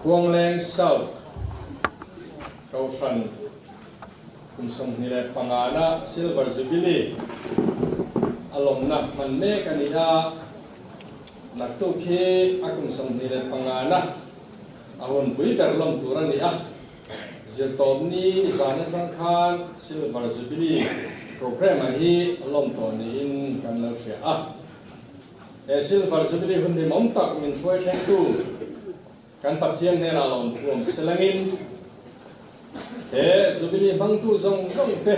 Khuangleng South Kohhran kum 25 na Silver Jubilee a lawmna hman mek a ni a, naktuk hi a kum 25 na a hunpui ber lawm tur a ni a, Zirtawpni zan atang khan Silver Jubilee programme ah hi lawm tawh niin kan lo hria a. He Silver Jubilee hun hlimawm tak min hruai thlengtu kan Pathian hnenah lawmthu awm selangin he Jubilee hmangtu zawng zawng te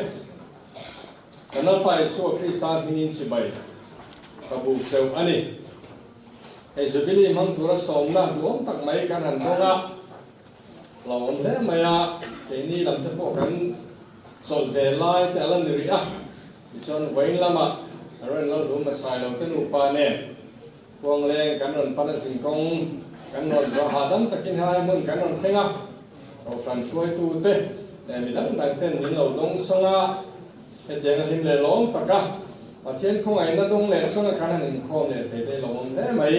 kan Lalpa Isua Krista hmingin chibai ka buk cheuh a ni. He Jubilee hmang tura sawmna duhawm tak mai kan han dawng a. Lo awm hle mai a, keini lam te pawh kan chawlh ve lai te a la ni rih a, tichuan vawiin lamah a rawn lo hlum a sai lo te nupa nen Khuangleng kan rawn pan a zinkawng kan rawn zawh hahdam takin helai hmun kan rawn thleng a, Kohhran hruaitu te leh mi dang dang ten min lo dawng sawng a, hetiang a hlim leh lawm tak a, Pathian khawngaihna dawng leh chuan a kan han inkhawm leh thei te lo awm hle mai.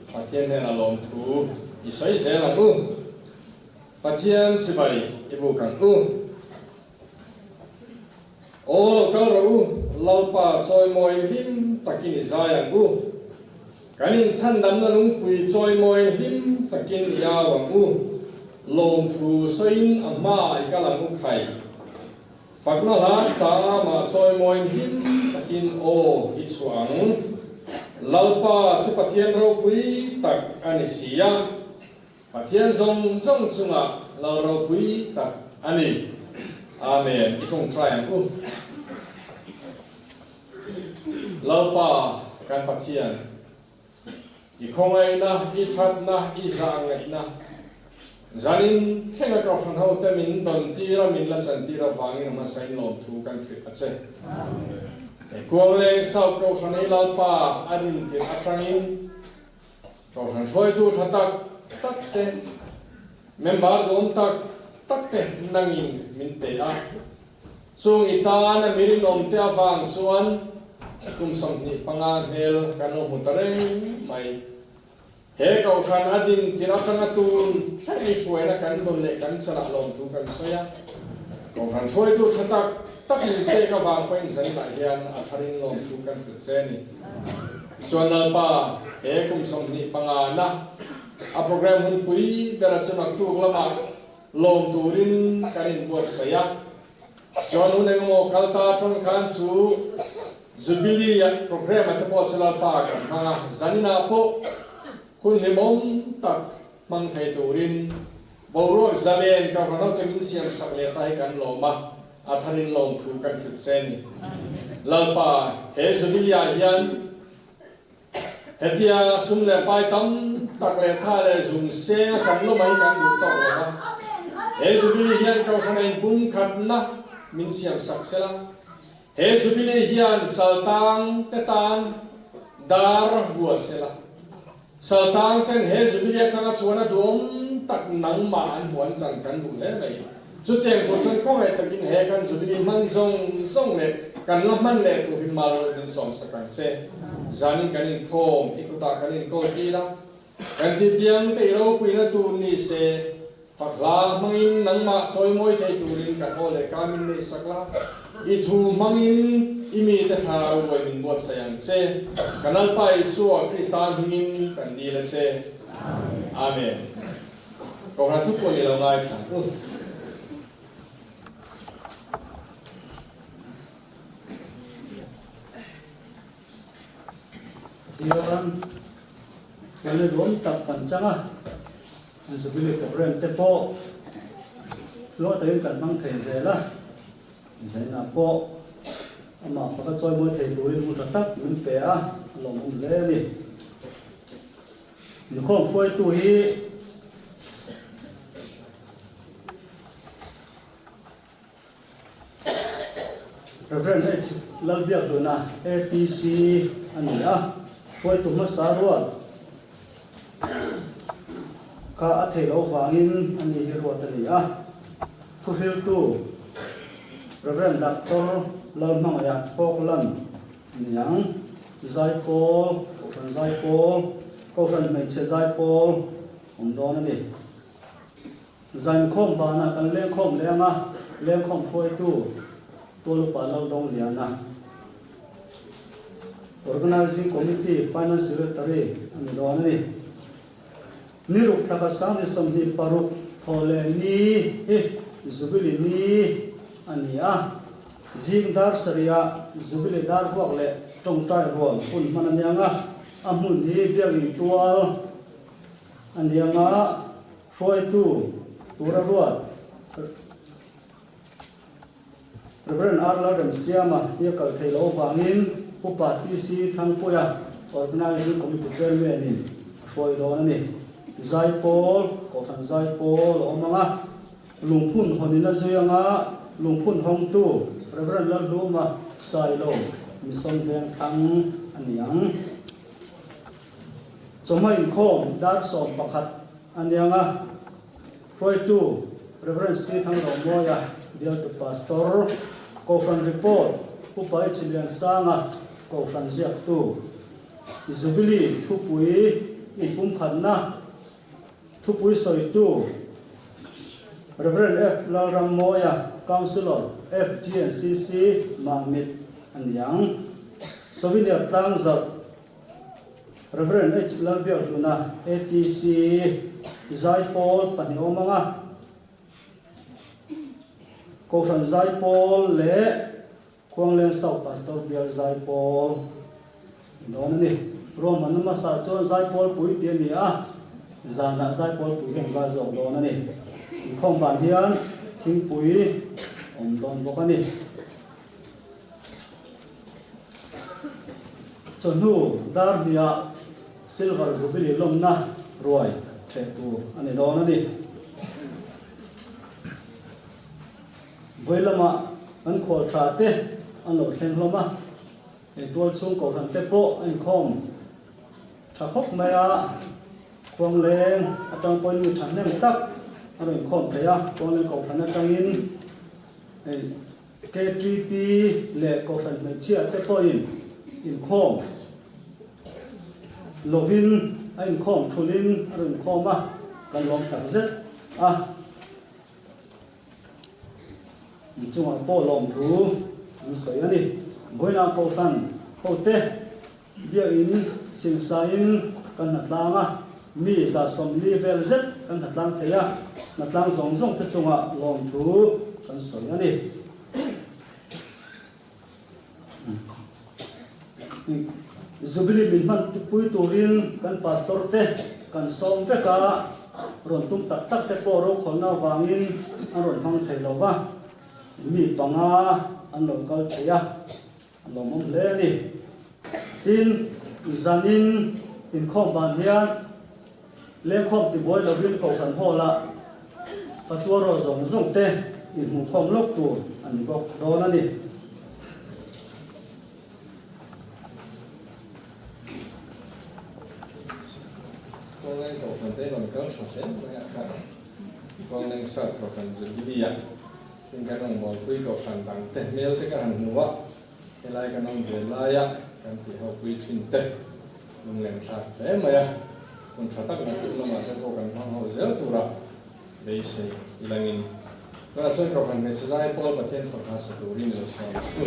Pathian hnenah lawmthu i sawi zel ang u. Pathian chibai i buk ang u. Aw lo kal rawh u, Lalpa chawimawi hlim takin i zai ang u. Kan inchhandamna lungpui chawimawi hlim takin i au ang u. Lawmthu sawiin a hma i kal ang u khai. Fakna hla sa mah chawimawi hlim takin aw i chhuah ang. Lalpa chu Pathian ropui tak a ni si a, Pathian zawng zawng chungah Lal ropui tak a ni. Amen. I tawngtai ang u. Lalpa kan Pathian. I khawngaihna, i thatna, i zahngaihna zanin thlenga Kohhran hote min dawn tir a, min la chan tir avangin a hmasain lawmthu kan hrilh a che. He Kuangleng South Kohhran hi Lalpa a rintir atangin Kohhran hruaitu tha tak tak te, member duhawm tak tak te nangin min pe a. Chung i tan a mirinawm te avang chuan kum 25 hmel kan lo hmu ta reng mai. He Kohhran a din tirh atanga tun thleng ei hruaina kan dawn leh kan chanah lawmthu kan sawi a. Kohhran hruaitu tha tak tak min pek avang pawhin zaninah hian a tharin lawmthu kan hrilh che a ni. Tichuan Lalpa, he kum 25 na a programme hunpui bera chu naktuk lamah Lawm turin kan inbuatsaih a, chuan hun engemaw kal ta atang khan chu Jubilee programme ah te pawh chu Lalpa kan hmang a, zaninah pawh hun hlimawm tak hmang thei turin boruak zalen ka rawn ho tangin siam sak leh ta hi kan lawm a, a tharin lawmthu kan hrilh che a ni. Lalpa, he Jubilee ah hian Hetia sum leh pai tam tak leh tha leh zung seng a kan lo mai kan duh tawk lo va. He Jubilee hian Kohhran a inpumkhatna min siam sak sela. He Jubilee hian saltang te tan dar vua sela. Saltang ten he Jubilee atanga chuan a duhawm tak nangmah an hmuh an chan kan duh hle mai. Chutiang tur chuan khawngaih takin he kan Jubilee hman zawng zawng leh kan la hman leh tur hi mal min sawm sak ang che. Zanin kan inkhawm, i kutah kan inkawl tir a, kan ti piang te i ropuina tur ni se, fak hla hmangin nangmah chawimawi thei turin kan aw leh ka min neih sak la, i thu hmangin i mite thlarau ruai min buatsaih ang che. Kan Lalpa Isua Krista hmingin kan dil a che. Amen. Kohhran thu pawh ni lo ngai thlang u. Hian kan la duam tak kan chang a, an Jubilee program te pawh hlawh takin kan hmang thei zel a, Zainah pawh amah faka chawimawi thei turin hun tha tak min pe a, a lawmawm hle a ni. Inkhawm hruaitu hi Rev. H. Lalbiakhluna, APC, a ni a, hruaitu hmasa ruat kha a theih loh vangin a ni hi ruat a ni a. Thuhriltu Rev. Doctor Lalhmangaiha Falkland a ni ang. Zaipawl, Kohhran Zaipawl, Kohhran Hmeichhe Zaipawl awm dawn a ni. Zainkhawm banah kan lengkhawm leh anga lengkhawm hruaitu Tualupa Laldongliana, Organising Committee Finance Secretary a ni dawn a ni. Ni ruk thlaka sang ni 26 thaw leh ni hi Jubilee ni a ni a. Zing dar sarihah Jubilee dar vuak leh tawngtai rual hun hman a ni ang a, a hmun hi biakinn tual a ni ang a, hruaitu tura ruat Rev. R. Lalremsiama hi a kal thei loh avangin Upa TC Thangpuia, Organising Committee Chairman in a hruai dawn a ni. Zaipawl, Kohhran Zaipawl a awm ang a, Lungphun hawn in a zui ang a, Lungphun hawngtu Rev. Lalhluma Sailo Mission Vengthlang a ni ang. Chawhma inkhawm dar 11 a ni ang a. Hruaitu, Rev. C. Thangromawia, Bialtu Pastor, Kohhran Report, Pu Pai Chiliansanga, Kohhran Ziaktu, Jubilee Thupui Inpumkhatna Thupui Sawitu, Rev. F. Lalrammawia, Councillor, FGNCC, Mamit a ni ang. Souvenir Tlangzarh. Rev. H. Lalbiakhluna, ATC, Zaipawl pahnih awm ang a, Kohhran Zaipawl leh Khuangleng South Pastor Bial Zaipawl in dawn a ni. Ruahmanna hmasa chuan Zaipawl pui tih a ni a, zanah Zaipawl pui hian zai zawk dawn a ni. Inkhawm van hian thingpui awm dawn bawk a ni. Chawhnu dar hniah Silver Jubilee lawmna ruai hreh tur a ni dawn a ni. Vawi lamah kan khual tha te an lo thleng hlawm a, hei tual chhung kohhran te pawh a inkhawm tha khawp mai a, Khuangleng atang pawhin mi thahnem tak a rawn inkhawm thei a, Khuangleng kohhran atangin hei KTP leh Kohhran hmeichhia te pawhin inkhawm lovin a inkhawm thulin a rawn inkhawm a, kan lawm tak zet a. Inchungah pawh lawmthu an sawi a ni. Vawiinah Kohhran hote Biakinn singsain kan hnatlang a, mi 140 vel zet kan hnatlang thei a, hnatlang zawng zawng te chungah lawmthu kan sawi a ni. Jubilee min hman pui turin kan pastor te kan sawm vek a, rawn tum tak tak te pawh rokhawlna avangin an rawn hmang thei lo va, mi panga an lo kal thei a. A lawmawm hle a ni. Tin, zanin inkhawm van hian lengkhawm tibuai lovin Kohhran Hall-ah Fatua rawh zawng zawng te inhmuhkhawm lawk tur a ni bawk dawn a ni. Kawleng Kohhran te rawn kal tha hle mai a kha. Kawleng South Kohhran Jubilee-ah Tin kan rawngbawlpui kohhran dang te hmel te ka han hmu a, helai kan awm ve laia kan tih ho pui thin te lungleng thlak hle mai a, hun tha tak naktuk lamah te pawh kan hmang ho zel tura beisei ilangin tunah chuan kohhran hmeichhe zai pawl Pathian fapa sa turin lo sawm ang u.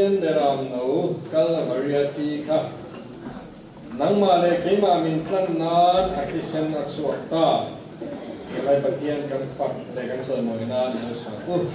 Pathian Beram No Kalvaria thi kha nangmah leh keimah min tlan nan a thisen a chhuak ta. Helai Pathian kan fak leh kan chawimawi nan i lo sak u.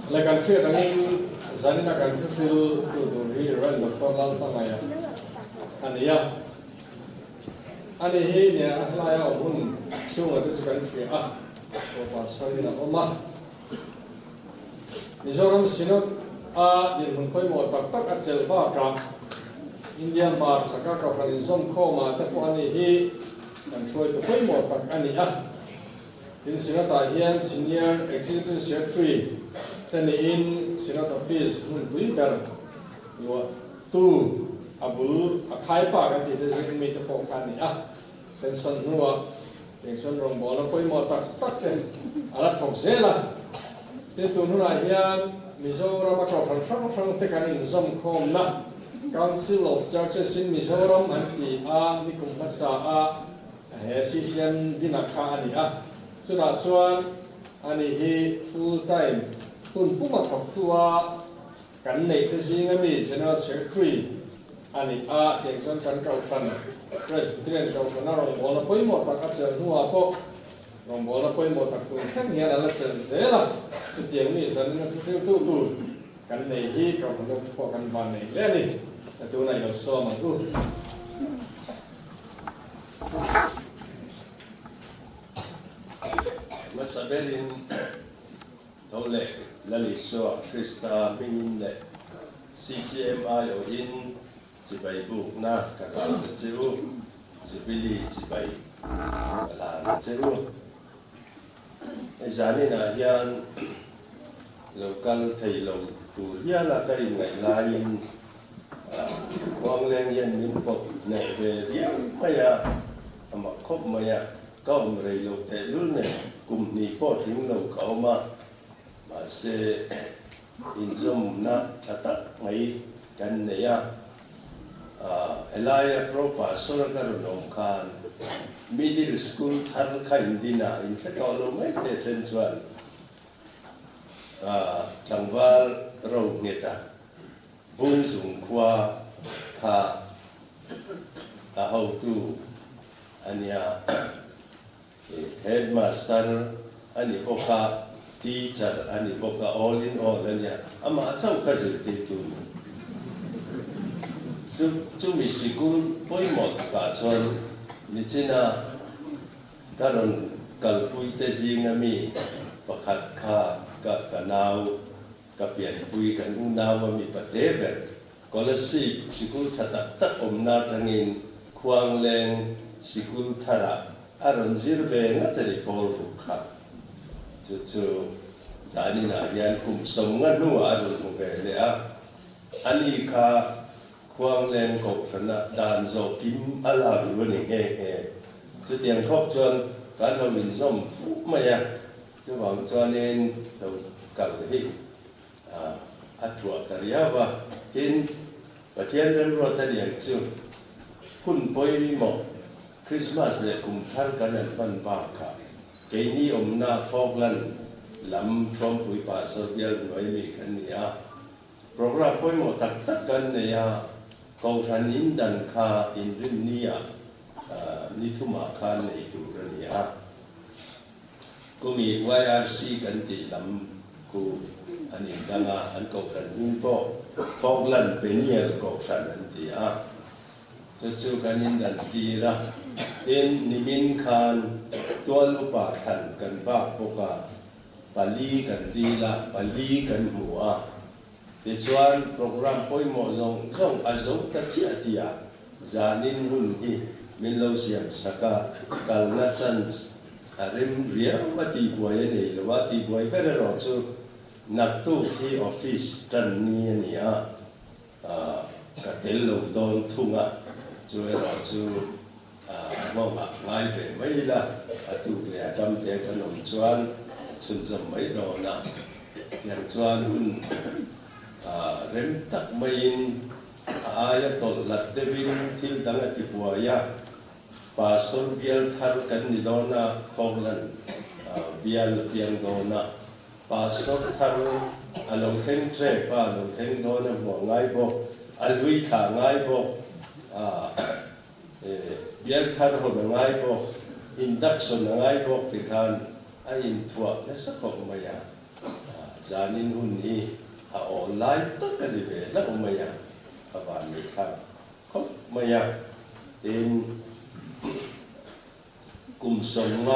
Le kan hriat angin zanina kan thuhril tu tur hi Rev. Doctor Laltangaia a ni a. Ani hi nia a hlaia awm hun chhunga te chu kan hria a, Pawpa sarin a awm a. Mizoram Synod a dinhmun pawimawh tak tak a chelh bakah India hmar chaka kohhran inzawmkhawmah te pawh ani hi kan hruaitu pawimawh tak a ni a. Tin, Synod-ah hian Senior Executive Secretary te niin Synod Office hmunpui ber luahtu a bul a khaipa kan tih te zing mite pawh kha a ni a. Pension hnuah Pension rawngbawlna pawimawh tak tak te a la thawk zel a. Tin, tun hunah hian Mizoram a kohhran hrang hrang te kan inzawmkhawmna Council of Churches in Mizoram an ti a, nikum hmasa a He CCM dinah kha a ni a, chutah chuan ani hi full time hun puma thawktu a kan neih te zinga mi General Secretary a ni a, tiang chuan kan kohhran Presbyterian kohhrana rawngbawlna pawimawh tak a chelh hnuah pawh rawngbawlna pawimawh tak tur thleng hian a la chelh zel a, chutiang mi zanina thuhriltu tur kan nei hi kohhran ho pawh kan van nei hle a ni, tunah i lo sawm ang u. Hmasa berin tho leh Lal Isua Krista hmingin leh CCMI awhin chibai bukna ka hlan ta che u, Jubilee chibai ka hlan ta che u. Hei zaninah hian lo kal thei lo tur hiala ka inngaih laiin Khuangleng hian min pawp hneh ve riau mai a, a mak khawp mai a, ka awm rei loh tehlul nen kum hnih pawh tling lo ka awm a, mahse inzawmna tha tak mai kan nei a, helaia Pro Pastor ka rawn awm khan Middle School thar kha indin a, inhre tawh lo mai teh then chuan tlangval ro nghet a. Bungzung khua kha a hotu a nia. Headmaster a ni bawk a, teacher a ni bawk a, all in all a nia. Amah chauh kha zirtirtu ni. Chu chumi sikul pawimawh takah chuan nichina ka rawn kalpuite zinga mi pakhat kha ka ka nau Ka pianpui kan unau a mipa te ber Kolasib sikul tha tak tak awmna atangin Khuangleng sikul tharah a rawn zir ve ngat a ni Paul ruk kha. Chu chu zaninah hian kum 50 hnuah a rawn hmu ve leh a, ani kha Khuangleng kohhrana dan zawh kim a lak lu a ni nghe nghe. Chutiang khawp chuan kan lo inzawm fuh mai a. Chuvang chuanin lo kal hi a thuah ta riau a, tin, Pathian remruat a niang chu hun pawimawh Krismas leh kum thar kan han hman bakah keini awmna Falkland lam Thuampui Pastor bial hnuai mi kan ni a, programme pawimawh tak tak kan nei a, Kohhran in dan kha inrinni-ah ni thumah khan nei tur a ni a. Kumi YRC kan tih lam khu an indang a, an kohhran hming pawh Falkland Peniel Kohhran an ti a, chu chu kan indan tir a. Tin, nimin khan tual upa thlan kan bak bawk a, pali kan dil a, pali kan hmu a. Tichuan, programme pawimawh zawng zawng a zo ta chiah tih ah zanin hun hi min lo siam sak a, kalna chance a rem riau a tihbuai a nei lo a, tihbuai ber erawh chu naktuk hi office tan ni a ni a, ka tel lo dawn thung a, chu erawh chu a nghawngah ngai ve mai ila, a tuk leh a tam te kan awm chuan chhunzawm mai dawn a, tiang chuan hun rem tak maiin a aia tawlh lat deuhin thil dang a ti buai a, Pastor bial thar kan ni dawn a, Falkland bial a piang dawn a, Pastor thar a lo thleng ṭep a, a lo thleng dawn a hmuah ngai bawk, a lui thlah ngai bawk. Bial thar hawn a ngai bawk, induction a ngai bawk ti khan a inthuah nasa khawp mai a, zanin hun hi a awl lai tak a ni ve hlauh mai a, a van nei thlak khawp mai a, tin kum 50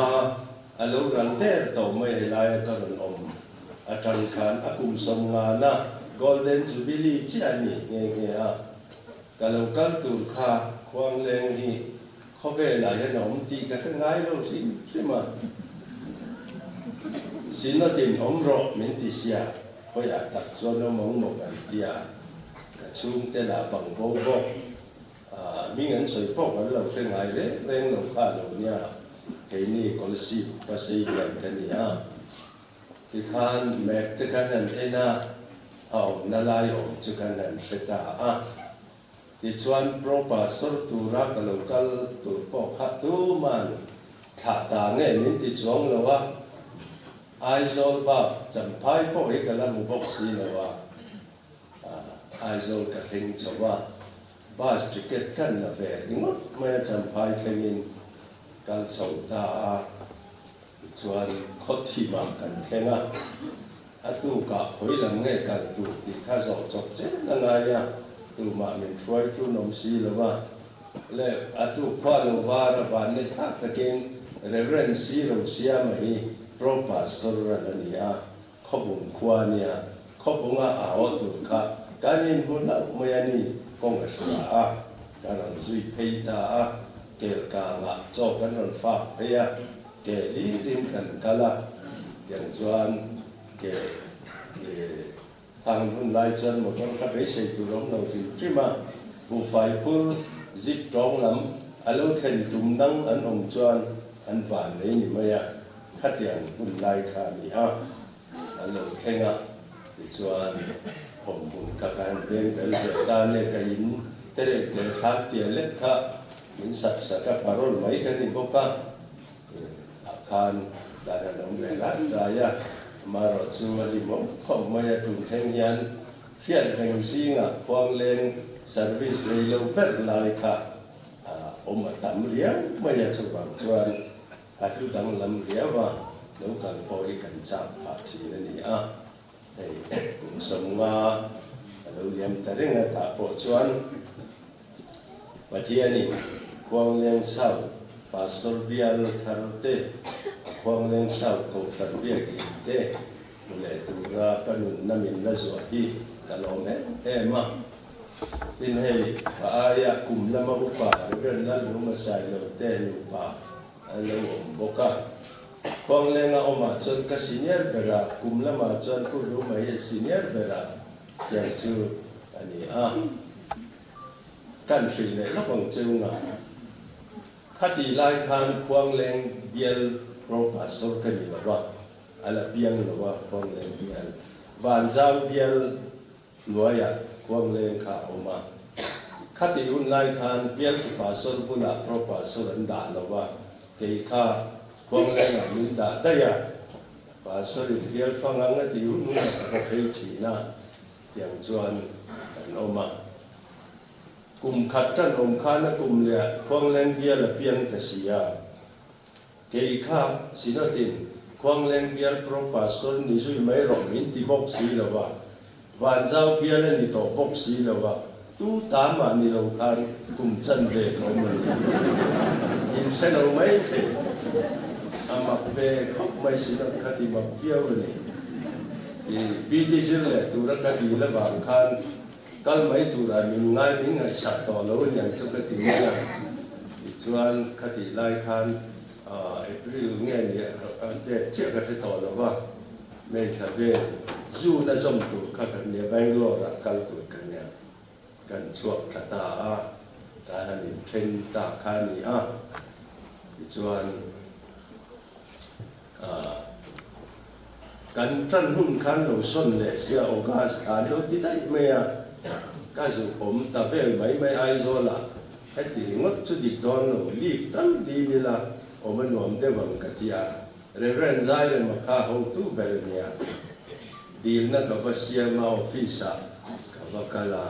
a lo ral der tawh mai helaia ka rawn awm atang khan a kum 50 na Golden Jubilee chiah a ni nghe nghe a. Ka lo kal tur kha Khuangleng hi khawvelah hian a awm tih ka hre ngai lo hrim hrim a. Synod-in awm rawh min ti sia, khawiah tak chuan awm ang maw kan ti a, ka chhungte lah bang bo bawk. Hming an sawi pawh kan lo hre ngai reng reng lo kha a lo nia, keini Kolasib Pasei lian ka ni a. Tikhan map te kan han en a, a awmna lai awm chu kan han hre ta a. Tichuan Pro Pastor tura ka lo kal tur pawh kha tuman thlah ta nge min ti chuang lo a, Aizawl bak Champhai pawh hi ka la hmu bawk si lo a, Aizawl ka thleng chho a, bus ticket kan la ve ringawt mai a Champhai thlengin kal chho ta a. Tichuan, khawthimah kan thleng a, a tukah khawi lam nge kal tur tih kha zawh chawp chen a ngai a, tumah min hruaitu nawm si lo a. Le, a tuk khua lo var a van nei thlak takin Reverend Si Rosiama hi Pro Pastor ran a ni a, Khawbung khua a nia, Khawbunga a haw tur kha kan inhmu hlauh mai a ni, kawng a hria a, ka rawn zui phei ta a, kel kangah chaw kan rawn fak phei a, ke hlirin kan kal a, tiang chuan ke hang hun lai chuan motor kha beisei tur awm lo hrim hrim a, buhfai phur zip tawng lam a lo thlen tum nang an awm chuan an van nei ni mai a. Khatiang hun lai kha a ni a, an lo thleng a, tichuan awmhmun kha ka han veng tel ve ta nia, ka in te reuh te thlan tia lek kha min sak sak a, parole mai ka ni bawk a, ah khan dan an awm ve rat rai a, amaherawh chu a hlimawm khawp mai a, tun thleng hian hriat reng zingah Khuangleng service nei lo ber lai kha. awm a tam riau mai a, chuvang chuan a hlu danglam riau a, lo kal pawh hi kan chak phah thin a ni a, hei kum 50 a lo liam ta reng a tah pawh chuan Pathianin Khuangleng South Pastor bial thar te, Khuangleng South Kohhran biakin te hmu leh tura ka nunna min la zuah hi ka lawm em em a. Tin hei ka aia kum lama upa Rev. Lalruma Sailo te nupa an lo awm bawk a. Khuanglenga awmah chuan ka senior ber a, kum lamah chuan Pu Ruma hi a senior ber a tiang chu a ni a. Kan hrilh leh lawk ang cheu nga. Khatih lai khan Khuangleng bial Pro Pastor ka ni lo a, a la piang lo a Khuangleng bial. Vanzau bial hnuaiah Khuangleng kha a awm a. Khatih hun lai khan bialtu Pastor bulah Pro Pastor an dah lo a, kei kha Khuanglengah min dah daih a. Pastor-in bial fang ang a tih hun hunah ka va phei thin a. Tiang chuan kan awm a. Kum khat kan awm khan a kum leh Khuangleng bial a piang ta si a. Kei kha Synod-in Khuangleng bial Pro Pastor ni zui mai rawh min ti bawk si lo a, Vanzau bial a ni tawh bawk si lo a, tu ta mah ni lo khan kum chanve ka awm a ni. In hre lo mai thei. A mak ve khawp mai Synod kha ti mak viau a ni. I PT zir leh tura ka dil avang khan kal mai turah min ngai min ngaihsak tawh lo aniang chu ka ti mai a. Tichuan khatih lai khan April nge ni a date chiah ka hre tawh lo va, May thla vel June a zawm tur kha kan nia Bangalore ah kal tur ka nia kan chhuak thla ta a, tlai han inthen ta kha a ni a. Tichuan. Kan tan hun khan lo sawn leh sia August thla an lo ti daih mai a, ka zu awm ta vel mai mai Aizawlah heti ringawt chu dik dawn lo, leave tal dil ila awm a nuam deuh ang ka ti a, Reverend Zairema kha hotu ber nia dilna ka va siam a office ah ka va kal a,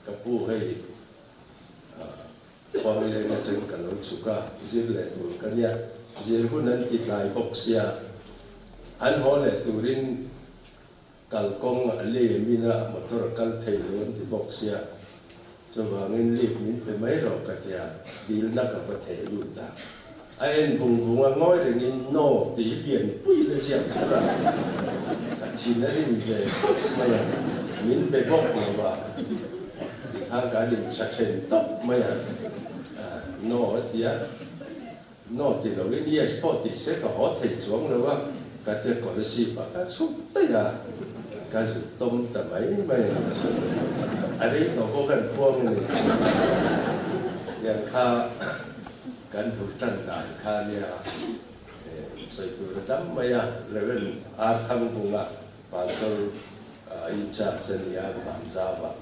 ka pu hei Khuangleng atang ka lo chhuk a, zir leh tur ka nia, zir hun an ti tlai bawk sia, an haw leh turin kalkawng a lei min a, motor a kal thei lo an ti bawk sia, chuvangin leave min pe mai rawh ka tia, dilna ka va theh lut a, a en vung vung a, ngawi rengin no tih hi lianpui la ziak kher a, ka thin a rim ve khawp mai a, min be bawk lo a. Tikhan kan inhra then tawp mai a, No a ti a, No ti loin Yes pawh tih se ka haw thei chuang lo a, ka tia Kolasib ah ka chhuk daih a, ka zut tawm ta mai mai a ni chu. A rei tawh pawh kan khuang a ni chu. Tiang kha kan hmu tan dan kha nia sawi tur a tam mai a, Rev. Arthangvunga Pastor in charge a ni a, Vanzau ah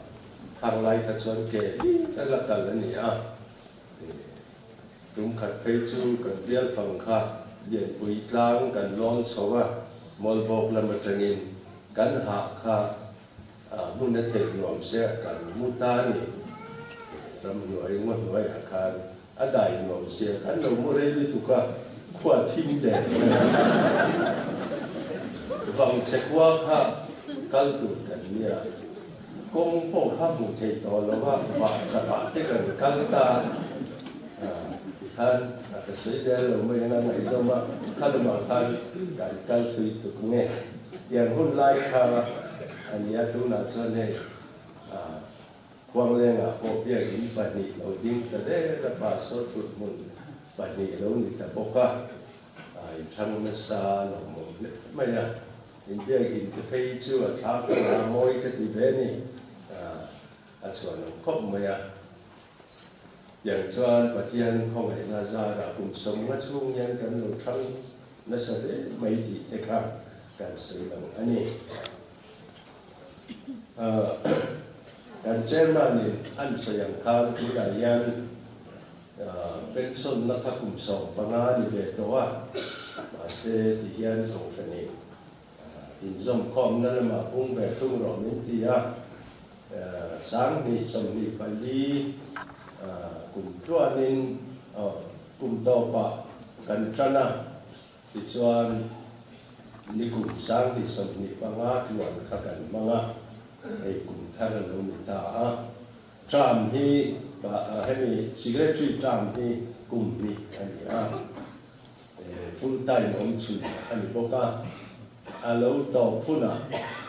thang lai kha chuan ke dik a la kal a ni a, tum khat phei chu kan bial fang kha Lianpui tlang kan lawn chho a, Mawlvawk lam atangin kan hah kha hmun a theih nuam se a kan mu ta a ni, ramhnuai ngaw hnuaiah khan a dai nuam sia kan lo mu rei lutuk a, khua thim der mai a, vangchhe khua kha kal tur kan nia, kawng pawh kha hmuh theih tawh lo a, vah chakah te kan kal ta a, tikhan a ka sawi zel lo mai ang a ngaihdawm a, kha lamah khan kan kal thui tuk nge, tiang hun lai kha a nia tunah chuan hei Khuanglengah pawh biakinn pahnih lo ding ta der a, pastor thuthmun pahnih lo ni ta bawk a, a inthlang nasa lo mawm hle mai a, in biakinn te phei chu a thla ka la mawi ka ti ve ni, a chhuah lo khawp mai a. Tiang chuan Pathian khawngaihna zarah kum 50 chhung hian kan lo thlang nasa hle mai tih te kha kan sawi lang a ni. Kan chairman in an sawi ang khan tunah hian pension na kha kum 15 ni ve tawh a, mahse ti hian kohhran in inzawmkhawmna lamah pung ve thung rawh min ti a, 2024. Kum tluanin kum tawpah kan tan a, tichuan nikum 2025 tluan kha kan hmang a, hei kum thar a lo ni ta a. Term hi hemi secretary term hi kum hnih a ni a, full time awm chhun a ni bawk a, a lo tawp hunah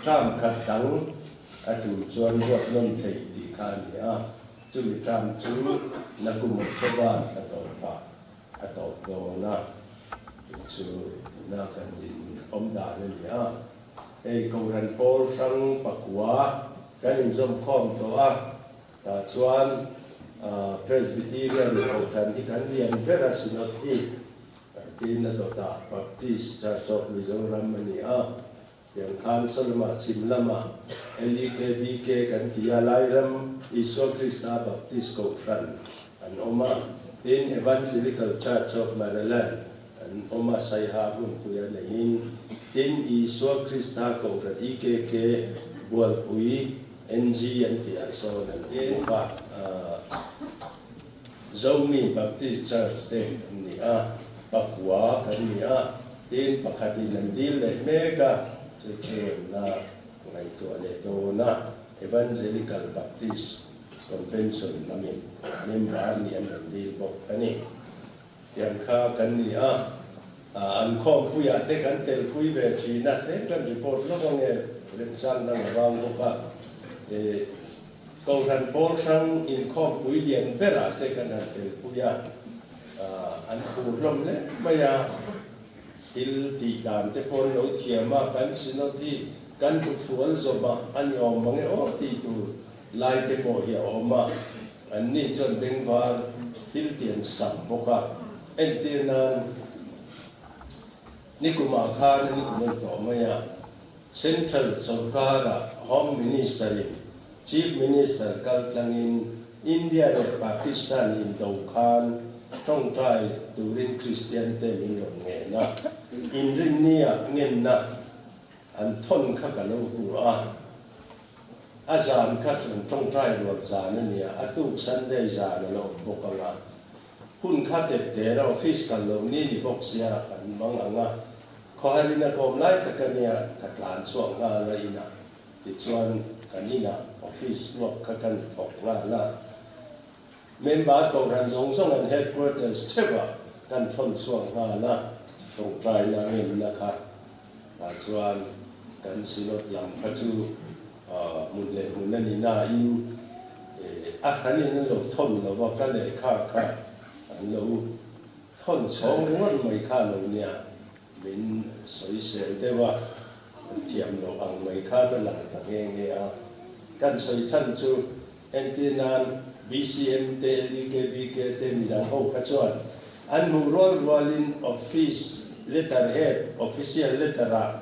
term khat dang a tul chuan ruat nawn theih tih kha a ni a. Chumi term chu nakum October thla tawpah a tawp dawn a, chu chu tuna kan din awm dan a ni a. Hei Kohhran pawl hrang pakua kan inzawmkhawm tawh a, tah chuan Presbyterian Kohhran hi kan lian ber a, Synod hi tin a dawtah Baptist Church of Mizoram a ni a. Tiang khan Solomah chhim lamah LEKBK kan ti a, Lairam Isua Krista Baptist Kohhran an awm a, tin Evangelical Church of Maryland an awm a, Saiha hmunpuia neiin, tin Isua Krista Kohhran EKK Bualpui NG an tihah sawn an awm bawk a. Zomi Baptist Church te an ni a, pakua kan ni a, tin pakhatin an dil leh mek a, chu chu na ngaihtuah leh dawn a, Evangelical Baptist Convention lamin member nih an rawn dil bawk a ni. Tiang kha kan ni a, an khawmpuiah te kan telpui ve thin a, tlem kan report lawk ange remchang dang a vang bawk a, Kohhran pawl hrang inkhawmpui lian berah te kan han telpui a, an phur hlawm hle mai a, thil tih dan te pawh an lo thiam a, kan Synod hi kan hmuchhual zawm a, a ni awm mang e aw tih tur lai te pawh hi a awm a, an ni chuan bengvar thil tian sam bawk a, entir nan nikumah khan a nikum an tawh mai a. Central sorkara Home Minister-in Chief Minister kaltlangin India leh Pakistan indo khan tawngtai turin Kristiante min rawn ngen a, inrinnia ngenna an thawn kha ka lo hmu a, a zan kha chuan tawngtai rual zan a nia, a tuk Sunday zan a la awm bawk ang a, hun kha tep tera office kal lo ni ni bawk sia kan mang ang a. Khawharin a kawm lai tak a nia, ka tlan chhuak nghal a inah. Tichuan, kan inah office work kha kan thawk nghal a. Member kohhran zawng zawng an headquarters theuhah kan thawn chhuak nghal a, tawngtaina ngenna kha. Tah chuan kan Synod lam kha chu hmun leh hmun a ni nain a hranin an lo thawn lo va, ka lehkha kha an lo Thawn chhawng ringawt mai kha lo nia, min sawisel deuh a, an thiam loh ang mai khan a lang ta nghe nghe a. Kan sawi chhan chu entir nan BCM te, LEKBK te midang ho kha chuan an hmuh rual rualin office letterhead, official letter ah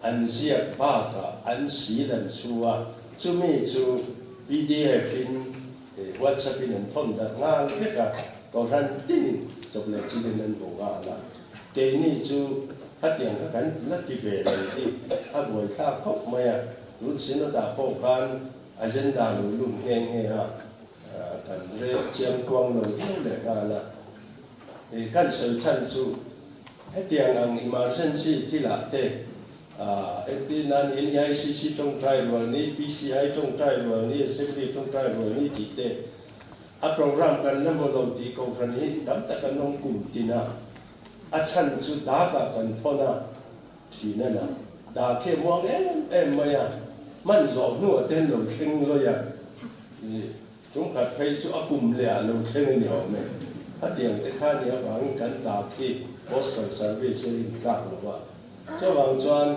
an ziak bakah an sil an chhu a, chumi chu pdf in WhatsApp in an thawn darh nghal vek a, Kohhran tinin chawp leh chilin an hmu nghal a, keini chu khatiang kha kan la ti ve lo hi a buaithlak khawp mai a, tun Synod ah pawh khan agenda lo lut nghe nghe a, kan rel chiang kuang lo viau leh nghal a, kan sawi chhan chu. Hetiang ang emergency thilah te entir nan NEICC tawngtai rual ni, PCI tawngtai rual ni, Assembly tawngtai rual ni tih te a program kan la hmu lo tih kohhran hi tam tak an awm kum tin a, a chhan chu dak ah kan thawn a, thin a na dak hi a muang em em mai a, hman zawh hnuah te an lo thleng lawi a, ih Tumkhat phei chu a kum leh ah lo thleng a ni awm e. Hetiang te kha nia vangin kan dak hi Postal Service a intlak lo va. Chuvang chuan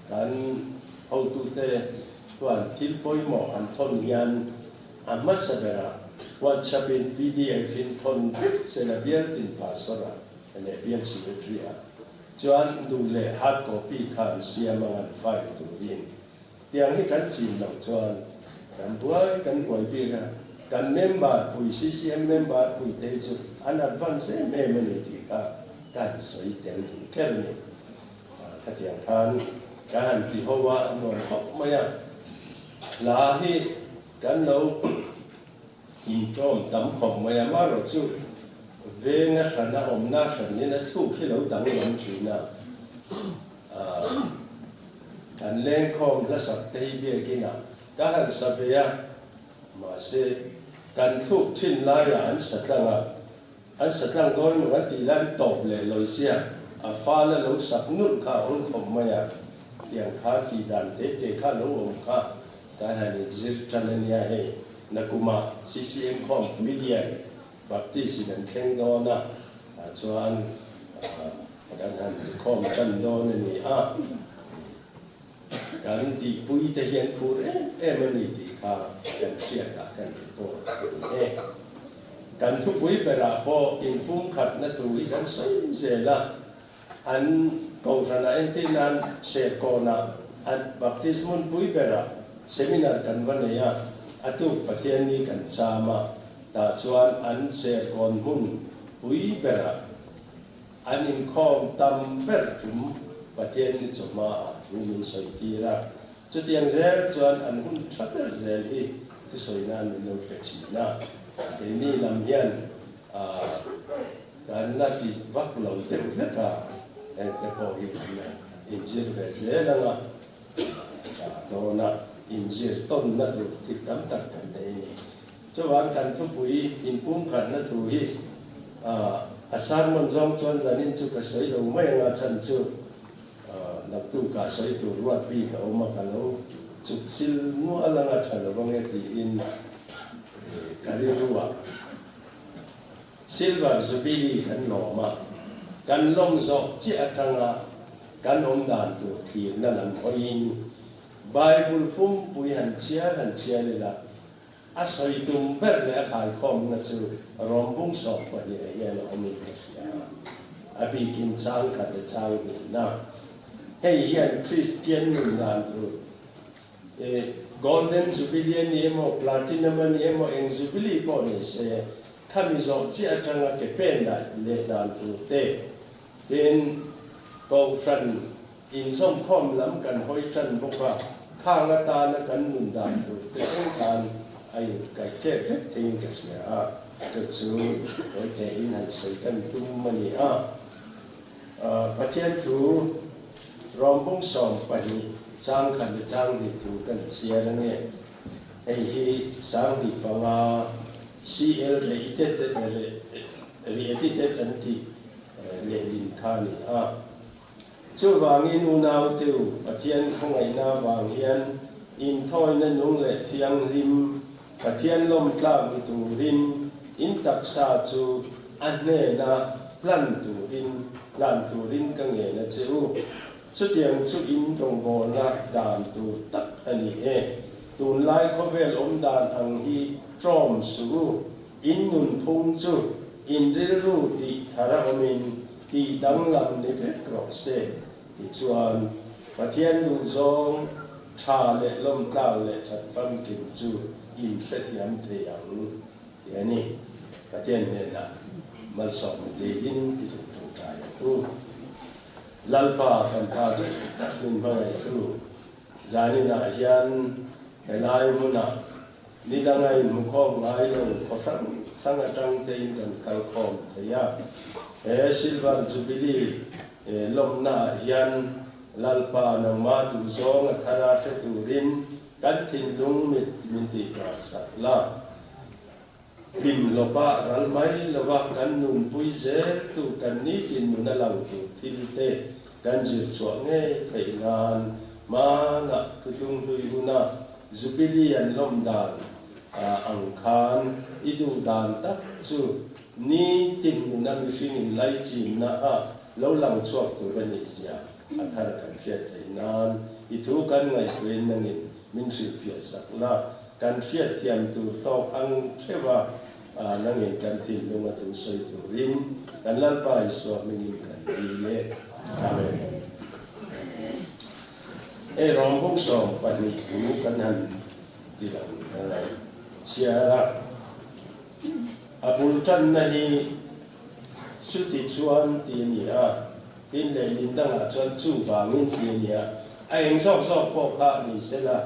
kan hotute chuan thil pawimawh an thawn hian a hmasa berah WhatsApp in pdf in thawn vek sela bial tin pastor ah leh bial secretary ah chuan duh leh hard copy kha an siam ang an file turin Tiang hi kan chin loh chuan kan buai kan buai bik a, kan member pui CCM member pui te hi chu an advance em em a ni tih kha ka han sawi tel duh kher a ni. Khatiang khan ka han ti ho a, a nuam khawp mai a, hla hi kan lo. Inṭawm tam khawp mai a, amaherawhchu venga hrana awmna hranin a thluk hi lo danglam ṭhin a. Kan lengkhawm hlasak te hi biakinah ka han sa ve a, mahse kan thluk ṭhin laiah an sa tlang a, an sa tlang dawn emaw kan tih lai an tawp leh lawi sia, a fala lo sak nulh kha a awl khawp mai a, tiang kha tih dan te te kha lo awm kha kan han inzir ṭan a nia hei, nakuma CCM khawm Midian Baptist in an thleng dawn a, chuan kan han khawm ṭan dawn a ni a, kan tihpui te hian phur em em a ni tih kha kan hriatah kan report a ni e. Kan thupui berah pawh inpumkhatna thu hi kan sawi zel a, an kohhranah entir nan Serkawnah an Baptist hmunpui berah seminar kan va nei a, a tuk Pathianni kan cham a, tah chuan an Serkawn hmun pui berah An inkhawm tam ber tum Pathian ni chawhma ah thu min sawi tir a, chutiang zel chuan an hun tha ber zel hi thusawi nan min lo pe thin a, keini lam hian kan la ti vak lo deuh hlek a, hengte pawh hi kan la inzir ve zel ang a, tha dawn a, inzir tawnna tur thil tam tak kan nei a ni. Chuvang kan thupui inpumkhatna thu hi a sermon zawng chuan zanin chu ka sawi lo mai anga chhan chu naktukah sawi tur ruat bik a awm a, ka lo chuk chil nual anga tha lo ange tiin ka rilru ah Silver Jubilee kan lawm a, kan lawm zawh chiah atanga kan awm dan tur thlirna lam hawiin Bible pumpui han chhiar han chhiar ila, A sawi tum ber leh a khaikhawmna chu rawmbung 12 ah hian a awmin ka hria a, a bikin chang khat leh chang hnihna. Hei hian Kristian nun dan tur Golden Jubilee a ni emaw, Platinum a ni emaw, eng Jubilee pawh ni se, khami zawh chiah atanga ke pen leh dan tur te, tin, Kohhran Inzawmkhawm lam kan hawi tan bawk a, khang atana kan nun dan tur te thleng khan a inkaihkep vek theiin ka hria a, chu chu hawi theihin han sawi kan tum a ni a. Pathian thu Rawmbung 12 chang khat leh chang hnih thu kan chhiar a nge, hei hi 1005 CL Re-edited an tih lehlin kha a ni a. Chuvangin unaute u, Pathian khawngaihna avang hian inthawina nung leh thianghlim, Pathian lawmtlak ni turin in taksa chu a hnena hlan turin hlan turin ka ngen a che u. Chutiang chu in rawngbawlna dan tur tak a ni e. Tunlai khawvel awm dan ang hi tlawm suh u, in nunphung chu in rilru tih thar a awmin Tih danglam ni vek rawh se. Tichuan, Pathian duhzawng tha leh lawmtlak leh that famkim chu in hrethiam thei ang ti a ni. Pathian hnenah malsawmna dilin ti tuk tawngtai ang u. Lalpa kan tha duh tak min hmangaihtu zaninah hian helai hmunah Ni danga inhmu khawm ngai lo khaw hrang hrang atang tein kan kal khawm thei a. He Silver Jubilee lawmna ah hian Lalpa nangmah duhzawng a thar a hre turin kan thinlung mit min tihvar sak la. Hlim lawpa ral mai lova kan nunpui zel tu kan nitin nun a lang tur thil te kan zir chhuah ngei theih nan hmanah thutlung hlui huna Jubilee an lawm dan ang khan i duh dan tak chu nitin nuna mihring in laichinna a lo lang chhuak tur a nih zia a thar kan hriat theih nan i thu kan ngaihtuahin nangin min hrilhfiah sak la. Kan hriatthiam tur tawk ang theuh a, nangin kan thinlung a thu sawi turin kan Lalpa Isua hmingin kan dil e. Amen. Hei Rawmbung 12 thu kan han ti lang chhiar a, a bul tanna hi chuti chuan ti a ni a, tin lehlin dangah chuan chuvangin ti a ni a, a eng zawk zawk pawh kha ni sela.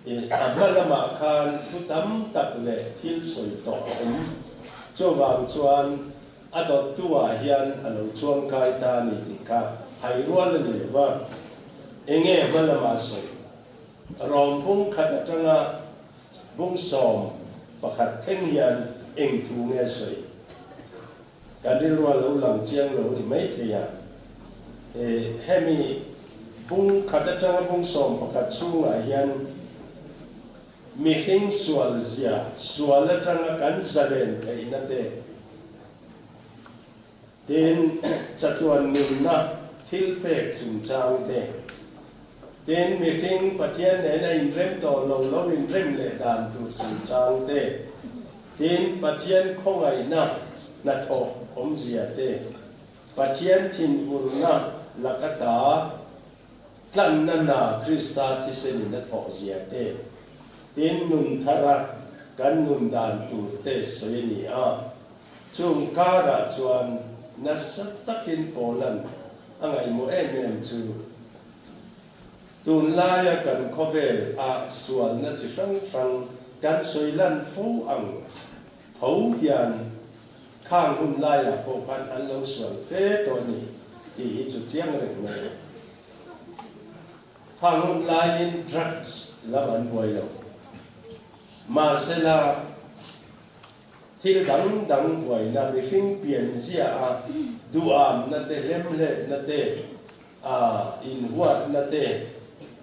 A hma lamah khan thu tam tak leh thil sawi tawh a awm. Chuvang chuan a dawttu ah hian a lo chuangkai ta a ni tih kha hai rual a ni lo va. Enge hma lamah sawi? Rawm bung khat atanga bung 11 thleng hian eng thu nge sawi? Kan rilrua lo lang chiang lo ni mai thei a, hemi bung khat atanga bung 11 chhungah hian mihring sual zia, sual atanga kan zalen theihna te, tin chatuan nunna thil pek chungchang te, tin mihring Pathian nena inrem tawh lo lo inrem leh dan tur chungchang te, Tin, Pathian khawngaihna hnathawh awmzia te, Pathian thinurna laka ta tlanna hna Krista thisenin a thawhzia te, tin nun thara kan nun dan tur te sawi a ni a. Chung karah chuan nasa takin Paula'n a ngaihmawh em em chu, Tunlaia kan khawvel ah sualna chi hrang hrang kan sawi lan fo ang tho hian khang hun laiah pawh khan an lo sual fe tawh a ni tih hi chu chiang reng mai a. Khang hun laiin drugs lam an buai lo. Mahsela thil dang dang buaina mihring pianzia a duhamna te hlemhletna te A inhuatna te,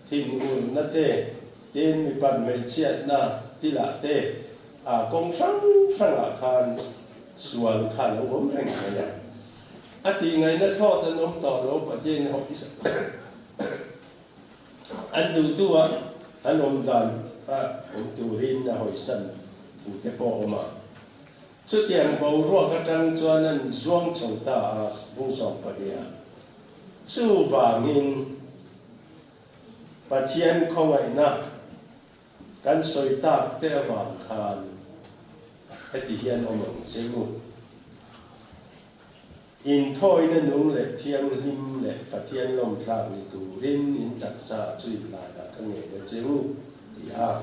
thinurna te, tin mipat hmeichhiatna thilah te, a kawng hrang hrangah khan sual kha lo awm reng mai a. A tihngaihna thlawt an awm tawh lo, Pathian an duhtu a an awm dan a awm turin a hawisan thu te pawh a awm a. Chutiang boruak atang chuan an zuang chho ta a, bung 12 a. Chuvangin Pathian khawngaihna kan sawi tak te avang khan heti hian awm ang che u. Inthawina nung leh thianghlim leh Pathian lawmtlak ni turin in taksa chu inhlanah ka ngei a che u, ti a.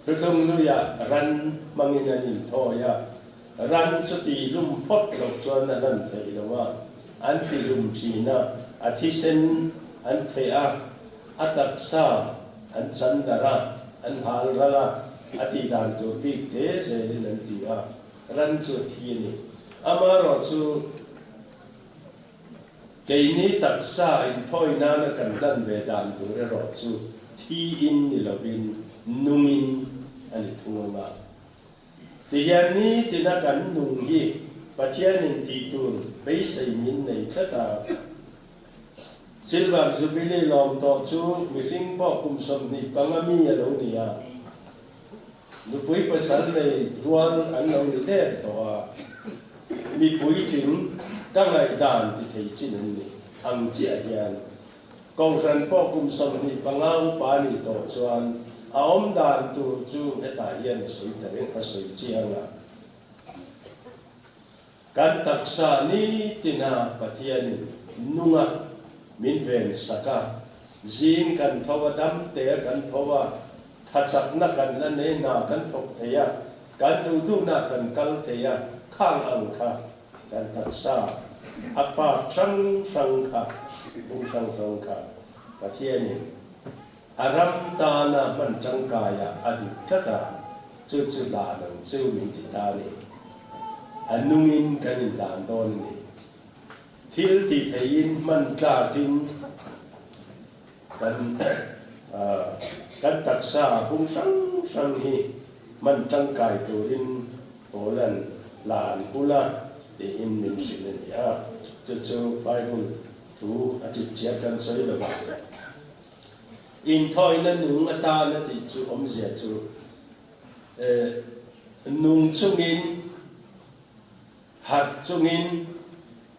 Thuthlung luiah ran hmangin an inthawi a, ran chu tihlum phawt loh chuan a lan theih lo a, an tihlum thin a, a thisen an theh a, a taksa an chan darh a, an hal ral a, a tih dan tur bik te zelin an ti a, ran chu a thi a ni. Amaherawhchu, Keini taksa inthawi nana kan hlan ve dan tur erawh chu thiin ni lovin nungin a ni thung ang a. Tihian nitina kan nung hi Pathianin tih tur beisei min nei tlat a. Silver Jubilee lawm tawh chu mihring pawh kum 25 mi a lo ni a. Nupui pasal nei rual an lo ni der tawh a, mi puitling ka ngaihdan ti thei chin an ni ang chiah hian Kohhran pawh kum 25 upa nih tawh chuan a awm dan tur chu hetah hian a sawi ta reng a sawi chiang a. Kan taksa nitina Pathianin nunga min ven sak a, zing kan tho a, dam te kan tho a, Thachakna kan la nei hna kan thawk thei a, kan duh duhna kan kal thei a, khang ang kha kan taksa a part hrang hrang kha, bung hrang hrang kha Pathianin a ram tana hman tangkaia a duh tlat a, chu chu hlan ang chu min ti ta a ni. A nungin kan inhlan dawn a ni. Thil ti theiin hman tlakin. Kan kan taksa bung hrang hrang hi hman tangkai turin Paula'n hla an pul a tiin min hrilh a ni a, chu chu Bible thu a chipchiar kan sawi lo vang. Inthawina nung atan a tih chu awmzia chu nung chungin Harh chungin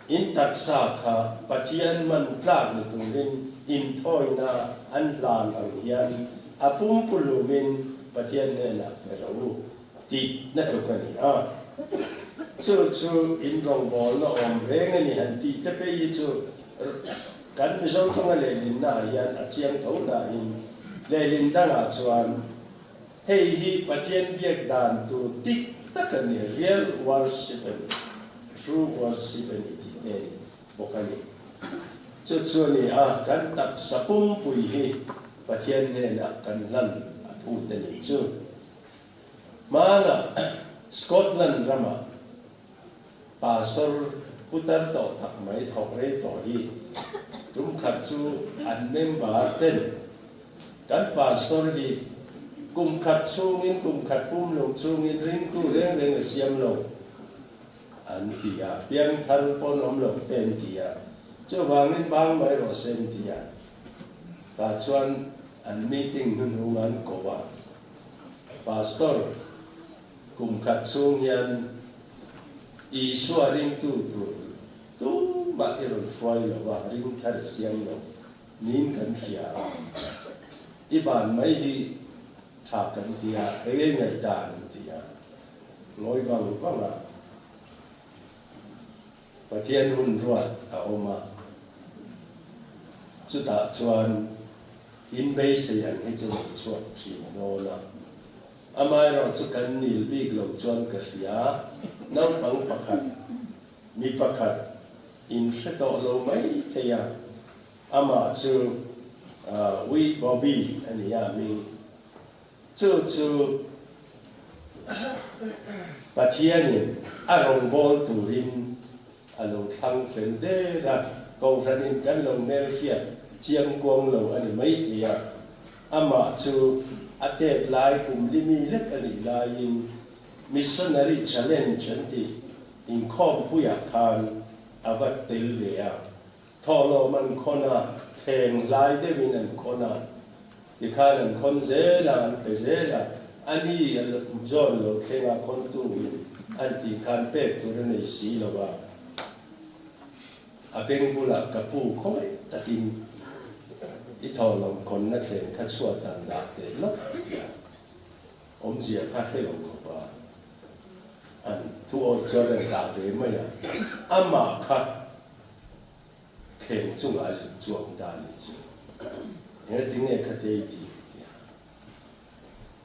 in taksa kha Pathian man tlak ni turin inthawina an hlan ang hian a pumpulumin Pathian hnenah pe rawh u tih na tluk a ni a. Chu chu in rawngbawlna awm reng a ni han tih te phei hi chu kan Mizo ṭawnga lehlinna ah hian a chiang tho nain. Lehlin dangah chuan hei hi Pathian biak dan tur dik tak a ni, real worship a ni, true worship a ni tih te a ni bawk a ni. Chu chu a ni a, kan taksa pumpui hi Pathian hnenah kan hlan a phut a nih chu. Hmanah Scotland ramah Pastor putar tawh tak mai thawk rei tawh hi tum khat chu an member ten kan pastor hi kum khat chhungin kum khat pum lo chungin ringtu reng reng a siam lo an ti a, piangthar pawn awm lo te an ti a, chuvangin bang mai rawh se an ti a, tah chuan an meeting hnuhnung an ko a, Pastor. Kum khat chhung hian Isua ringtu tur tumah i rawn hruai lo a, ring thar i siam lo niin kan hria a. I ban mai hi tha kan ti a, eng ei ngaih dan an ti a, ngawi vang vang a, Pathian hun ruat a awm a, chutah chuan in beisei ang hi chu rawn chhuak thin dawn a. Amaherawh chu kan nil bik lo chuan ka hria, naupang pakhat, mi pakhat in hre tawh lo mai thei a, amah chu Wee Bobby a ni a hming. Chu chu Pathianin a rawngbâwl turin a lo thlang fel der a, Kohhranin kan lo hmelhriat chiang kuang lo a ni mai thei a, amah chu a tet lai kum li mi lek a nih laiin Missionary Challenge an tih inkhawmpuiah khan a va tel ve a, thawhlawm an khawn a, thleng hlai deuhin an khawn a, tikhan an khawn zel a, an pe zel a, a ni zawn lo thleng a khawntuin an tih khan pek tur a nei si lo a, a beng bulah ka pu khawngaih takin i thawhlawm khawnna thleng kha chhuat dan dah teh lawk ti a, awmzia kha hre lo khawp a, an thu awih chuan an dah ve mai a, amah kha. Thleng chungah a zuk chuak ta a nih chu. Engati nge kha te i tih tia?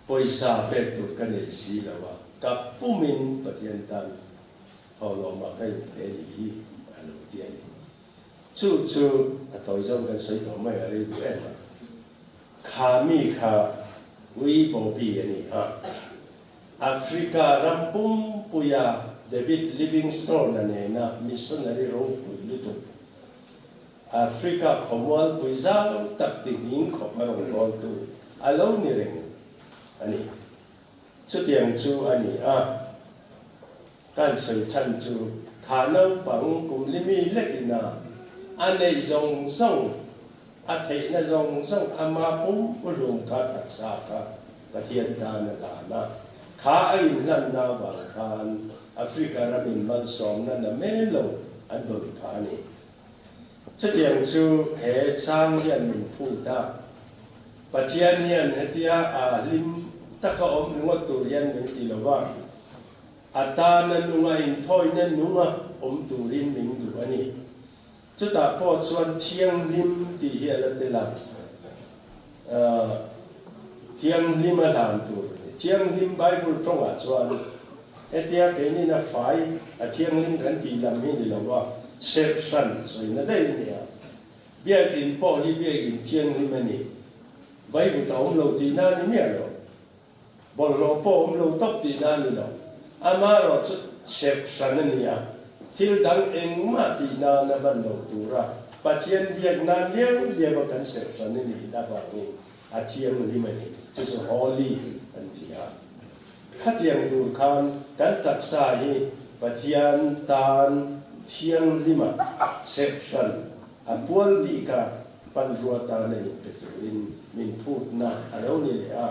Pawisa pek tur ka nei si lo a, ka pumin Pathian tan thawhlawmah ka inpe a nih hi a lo ti a ni. Chu chu a tawi zawng kan sawi tawh mai a rei duh em a. Kha mi kha Ui Bobby a ni a, Africa ram pumpuia David Livingstone-a nena missionary ropui lutuk, Africa khawmualpui zau tak ti nghing khawp a rawn bawltu a lo ni reng a ni. Chutiang chu a ni a, kan sawi chhan chu kha naupang kum li mi lek ina a neih zawng zawng, a theihna zawng zawng ama pumpuhlum kha taksa kha Pathian tan a dan a, kha a inhlanna avang khan Africa ramin malsawmna na mel lo an dawn phah a ni. Chutiang chu he chang hian min phut a, Pathian hian hetia a hlim taka awm ringawt tur hian min ti lo va, a tana nunga inthawina nunga awm turin min duh a ni. Chutah pawh chuan thianghlim tih hi a la tel a, thianghlim a hlan tur a ni. Thianghlim Bible tawngah chuan hetia keinin a fai a thianghlim kan tih lam hi ni lo va, serh hran sawina daih a ni a. Biakin pawh hi biakin thianghlim a ni. Vaivut a awm lo tihna a ni miah lo. Bawlhhlawh pawh awm lo tawp tihna a ni lo. Amaherawh chu serh hran a ni a, thil dang engmah tih nan a hman lo tura Pathian biak nan liau liau a kan serh hran a nih avangin a thianghlim a ni. Chu chu Holy an ti a. Khatiang tur khan kan taksa hi Pathian tan thianghlima serh hran a pual bik a, Panrua tana inpe turin min phutna a lo ni leh a.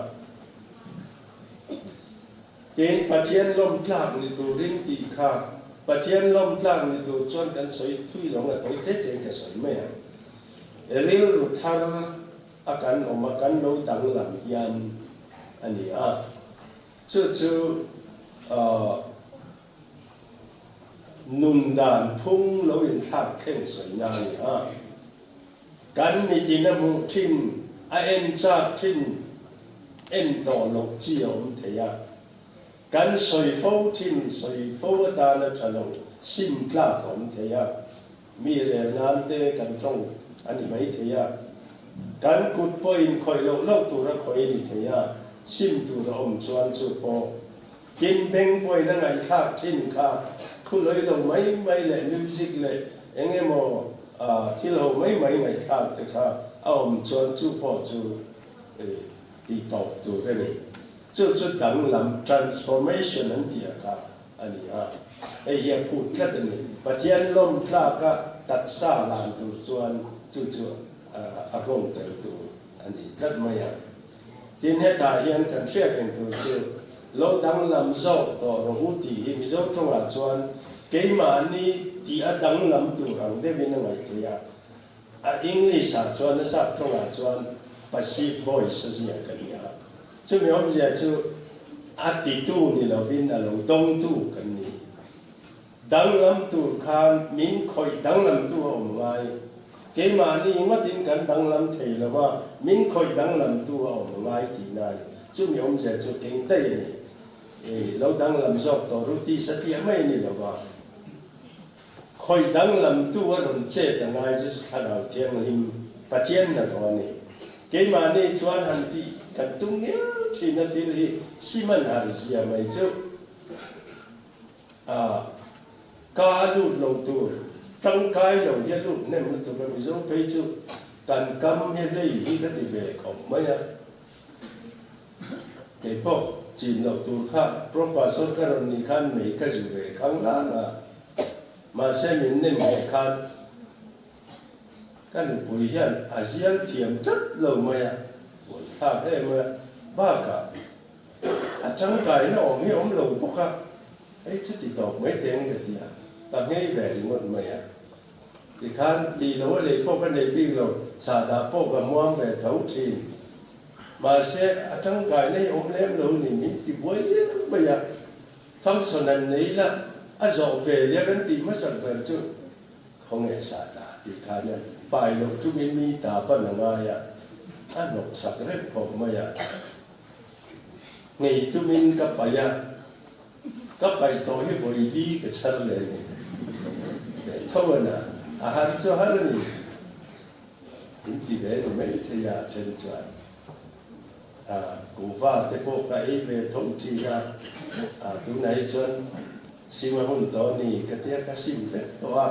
Tin, Pathian lawm tlak ni turin tih kha Pathian lawm tlak ni tur chuan kan sawi thui lo nga tawi te tein ka sawi mai ang. Rilru thar a kan awm a, kan lo danglam hian a ni a. Chu chu Nun dan phung lo inthlak thleng sawi na a ni a. Kan mitin a hmuh thin A en chak thin en tawh loh chi a awm thei a. Kan sawi fo thin sawi fo atana tha lo sim tlak a awm thei a. Mi rel nan te kan tawng a ni mai thei a. Kan kut pawhin khawih loh loh tur a khawih a ni thei a, sim tur a awm chuan chu pawh Tin beng pawhin a ngaihthlak thin kha thu lawi lo mai mai leh music leh eng emaw thil ho mai mai ngaihthlak te kha a awm chuan chu pawh chu tih tawp tur a ni. Chu chu danglam, transformation an tih a kha a ni a, hei hi a phut tlat a ni. Pathian lawm tlaka taksa lan tur chuan chu chu a nghawng tel tur a ni tlat mai a. Tin, hetah hian kan hriat reng tur chu lo danglam zawk tawh rawh u tih hi Mizo tawngah chuan keimahni tih a danglam tur ang deuhin a ngaih theih a. A English-ah chuan a sap tawngah chuan passive voice a ziak a ni a. Chumi awmzia chu a titu ni lovin a lo dawngtu kan ni. Danglam tur khan min khawih danglamtu a awm ngai. Keimahni ngatin kan danglam thei lo a, min khawih danglamtu a awm ngai tihna a ni. Chumi awmzia chu keng daih a ni. Ei, lo danglam zawk tawh ru tih satliah mai a ni lo va. Khawih danglamtu a rawn chet a ngai chu Thlarau Thianghlim Pathian hnathawh a ni. Keimahni chuan han tih kan tum ngiau thin a thil hi sim an har zia mai chu. A ka a lut lo tur tangkai lo hi a lut hnem lutuk a, Mizo phei chu kan kam hi hlei hi ka ti ve khawp mai a, keipawh chin loh tur kha proper sawrkar rawn nih khan mei ka zu ve khang lang a, mahse min nem heh khan ka nupui hian a zial thiam tlat lo mai a, buaithlak em a, bakah A tangkaina awm hi awm lo bawk a, hei chuti tawp mai teng ka ti a, ka nghei ve ringawt mai a. Tikhan tih lo a lei pawh ka nei bik lo, sahdah pawh ka hmuam ve tho thin. Mahse, a tangkaina hi awm lem lo ni min ti buai viau mai a, function han nei la, a zawh ve leh kan tih hmasak ber chu khawnge sahdah tih khan a pai loh chungin mi ta pan a ngai a, a hnawksak reuh khawp mai a. Ngei tumin ka paih a, ka paih tawh hi vawi li ka chhar leh a ni. Tho a na, a har chu har a ni. In ti ve ni mai thei a, then chuan a kuhva te pawh ka ei ve tho thin a, a tunah hi chuan sim a hun tawh a ni ka tia ka sim vek tawh a,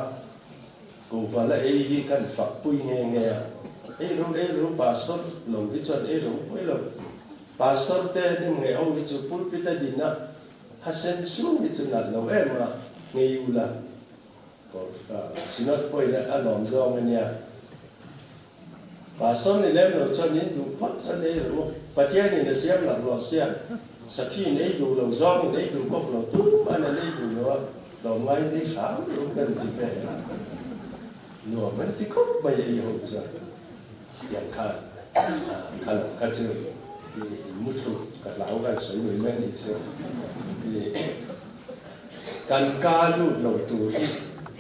kuhva la ei hi kan fak pui nghe nghe a, ei ru ei ru pastor lo hi chuan ei ru pui lo. Pastor te hnim ngei ho hi chu pulpit a din a, ha sen sung hi chu nalh lo em a, ngei u la. Synod pawhin a lawm zawng a nia. Pastor ni lem lo chuan in duh phawt chuan ei rawh u. Pathianin a siam lak lawh sia, Sakhi in ei duh lo, zawng in ei duh bawk lo, tumah an ei duh lo a, tlawmngai in ei hram rum kan ti vel a. Nuam an ti khawp mai ei ho chuan. Tiang khan a lo kha chu i muthluk ka hlau kan sawi mai mai anih chu. Kan ka lut lo tur hi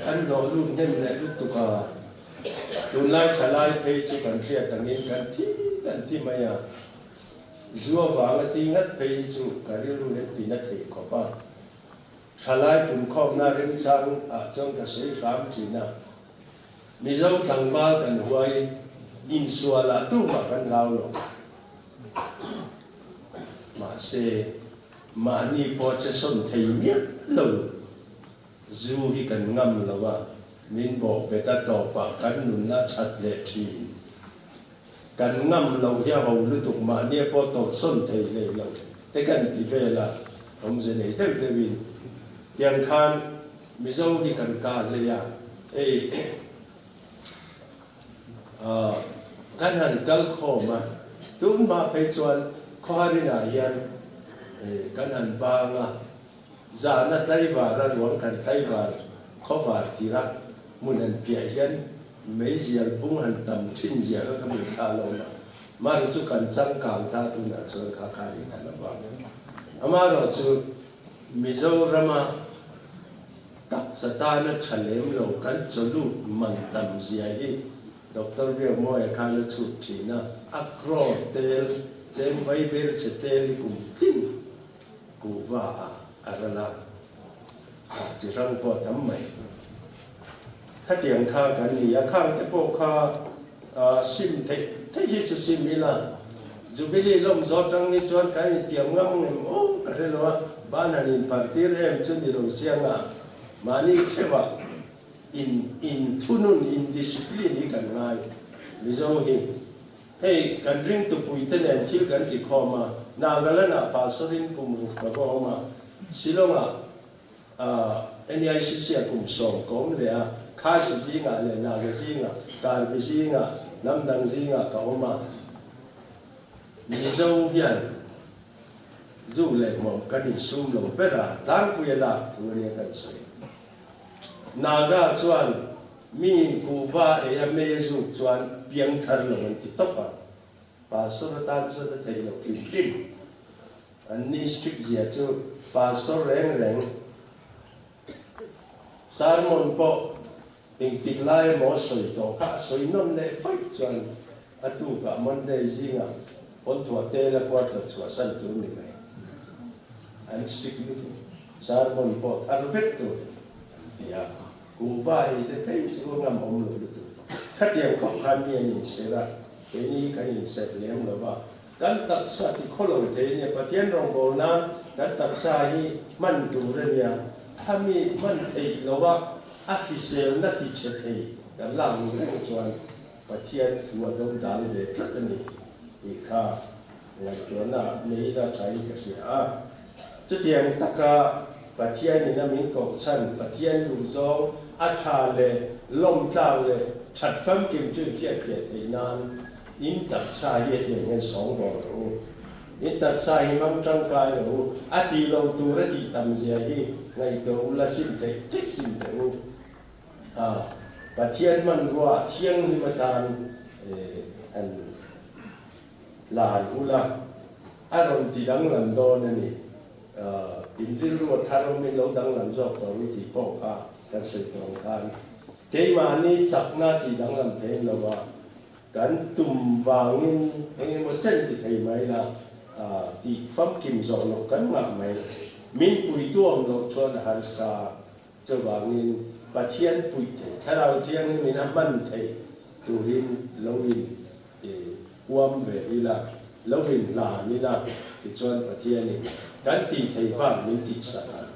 kan hlawh lut hnem leh lutuk a, tunlai thalai phei chu kan hriat angin kan thi kan thi mai a, zu avanga ti ngat phei hi chu ka rilru hian tina thei khawp a, thalai pumkhawmna remchang ah chuan ka sawi hram thin a. Mizo tlangval kan huai insual ah tumah kan hlau lo. Mahse, mahni pawh che sawn thei miah lo. Zu hi kan ngam lo a, min bawh bet a tawpah kan nunna chhat leh thin. Kan ngam lo hi a ho lutuk mahnia pawh tawp sawn thei hlei lo te kan ti vel a, awmze nei deuh deuhin. Tiang khan Mizo hi kan kah hlei a, hei kan han kal khawm a, tun hma phei chuan Khawharinah hian kan han bang a, zana tlaivar a ruang kan tlaivar khawvar tir a, hmun han piah hian meizial bung han tam thin zia kha ka hmu thla lo a, mahni chu kan changkang ta tunah chuan kha kha a ni ta lo vang. Amaherawhchu Mizorama taksa tana tha lem lo kan chawlut man tam zia hi Doctor Biakmawia khan a chhut thin a. A crore tel cheng vaibel che tel hi kum tin kuhva ah a ral a, ah chi hrang pawh a tam mai. Khatiang kha kan ni a, khang te pawh kha sim theih theih hi chu sim ila, Jubilee lawm zawh tang ni chuan kan intiam ngam ngem aw ka hre lo a, ban han inpartir em chu ni lo siang a, mahni theuhah in inthunun, in discipline hi kan ngai Mizo hi. Hei kan ringtupui te nen thil kan ti khawm a, Nagaland ah Pastor-in kum ruk ka va awm a, Shillong ah NEICC ah kum sawm ka awm leh a, Khasi zingah leh Naga zingah, Karbi zingah, hnam dang zingah ka awm a, Mizo hian zu leh hmuam kan insum lo ber a, tlangpui a lak thu ania kan sawi. Naga chuan mi kuhva ei a mei a zuk chuan piang thar lo an ti tawp a, Pastor atan chuan a theih loh hrim hrim. An ni strict zia chu Pastor reng reng sermon pawh engtik lai emaw sawi tawh kha a sawi nawn leh vaih chuan a tukah Monday zingah pawn thuah tel a quarter chhuahsan tur ni mai. An strict lutuk. Sermon pawh thar vek tur an ti a, kuhva ei te phei chu ngam awm lo lutuk. Khatiang khawp khan mi an inserh a, keini kan inserh lem lo va, kan taksa ti khaw lo thei a nia, Pathian rawngbâwl nan kan taksa hi hman tur a nia, khami hman theih lo a, a hriselna ti chhe thei kan lak lu reng chuan Pathian thu a do dal ve tlat a ni tih kha Ngaihtuahna nei la thain ka hria a. Chutiang taka Pathianin a min koh chhan Pathian duhzawng a tha leh lawmtlang leh that famkim chu inhriatfiah theih nan in taksa hi a tiang hian sawng bawr rawh u. In taksa hi hmang tangkai rawh u. A tih lo tur a tih tam zia hi ngaihtuah u la sim theih theih sim teh u. A Pathian hmanrua thianghlim atan an. Lai ula, a rawn ti danglam dawn a ni. In rilru a thar awmin lo danglam zawk tawh ru tih pawh kha kan sawi tawh ang khan keimahni chakna ti danglam thei lo a, kan tum vangin eng emaw chen ti thei mai la, tih famkim zawh loh kan ngah mai. Min puitu awm loh chuan a harsa. Chuvangin Pathian puih thei, Thlarau Thianghlimin a hman theih turin lo in huam ve ila, lo in hlan ila, tichuan Pathianin kan tih thei bak min tihsak ang.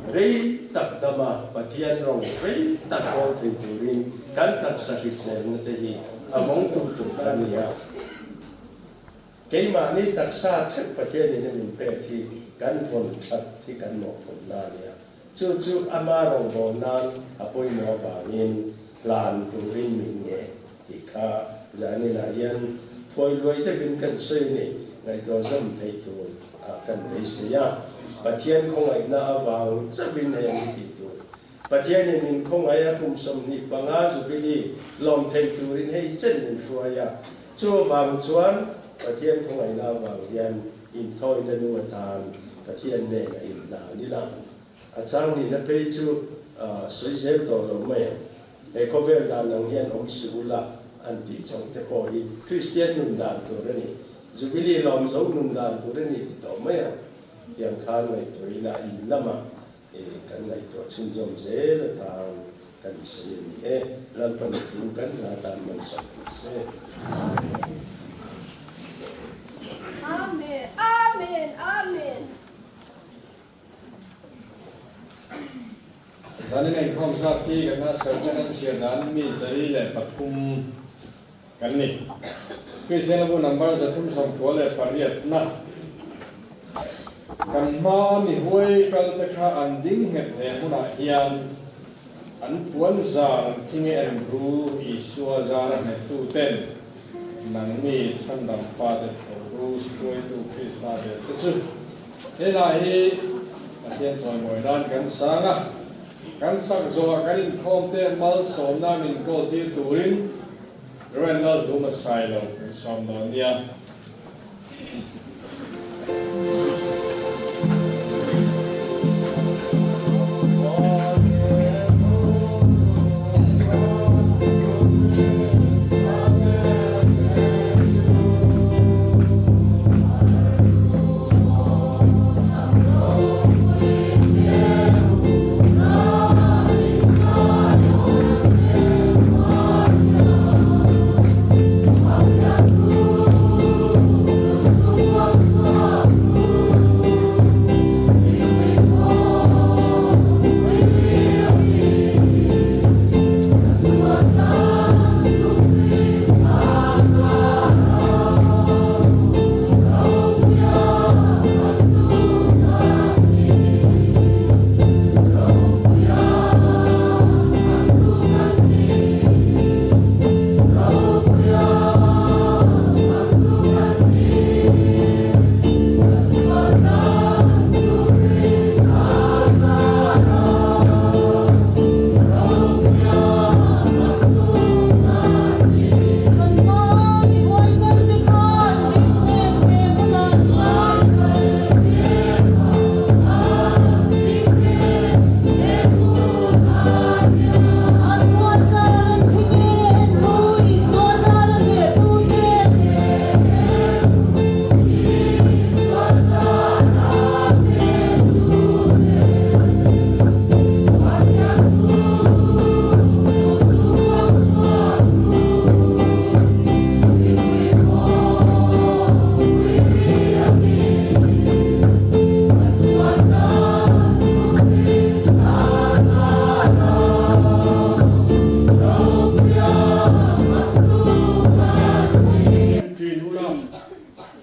Rei tak dama Pathian rawng rei tak kawl thei turin kan taksa hriselna te hi a vawng tur tur a ni a. Keimahni taksa theuh Pathianin a min pek hi kan vawn that hi kan mawhphurhna a nia. Chu chu ama rawngbâwl nan a pawimawh avangin hlan turin min nge tih kha zaninah hian phuai luai deuhin kan sawi a ni. Ngaihtuah zawm theih tur ah kan beisei a, Pathian khawngaihna avang chauhin heng hi tih tur. Pathianin min khawngaih a, kum 25 Jubilee lawm theih turin hei chen min hruai a. Chu avang chuan Pathian khawngaihna avang hian inthawina nung atan Pathian nen a inhlan ila. A chang nihna phei chu sawi zel tawh lo mai ang. He khawvel dan ang hian awm suh ula an tih chauh te pawh hi Kristian nun dan tur a ni. Jubilee lawm zo nun dan tur a ni ti tawh mai ang. Tiang khan ngaihtuah ila in lamah Kan ngaihtuah chhunzawm zel atan kan sawi a ni e. Lalpan thu kan za tan malsawm tur se. Amen Amen Amen. Zanin inkhawm zat hi kan a sermon an chhiar dan mi 103 kan ni. Kristian bu number 398 na kan hma mi huai kal te kha an ding nghet he hmunah hian an puan zar an thing e an ru Isua zara nghettu ten nangni chhandam fate tho ru hruaitu Krista vel te chu helai hi Pathian chawimawi nan kan sang a, kan sak zawhah kan inkhawm te malsawmna min kawl tir turin Randall Duma Sailo kan sawm dawn nia.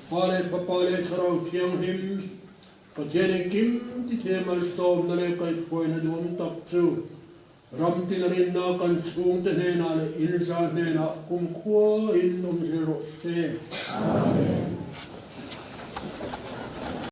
Pa leh Fapa leh Thlarau Thianghlim, Pathian engkim tithei malsawmna leh kaihhruaina duhawm tak chu ram tin rinna kan chhungte hnenah leh inza hnenah kumkhua in awm zel rawh se. Amen.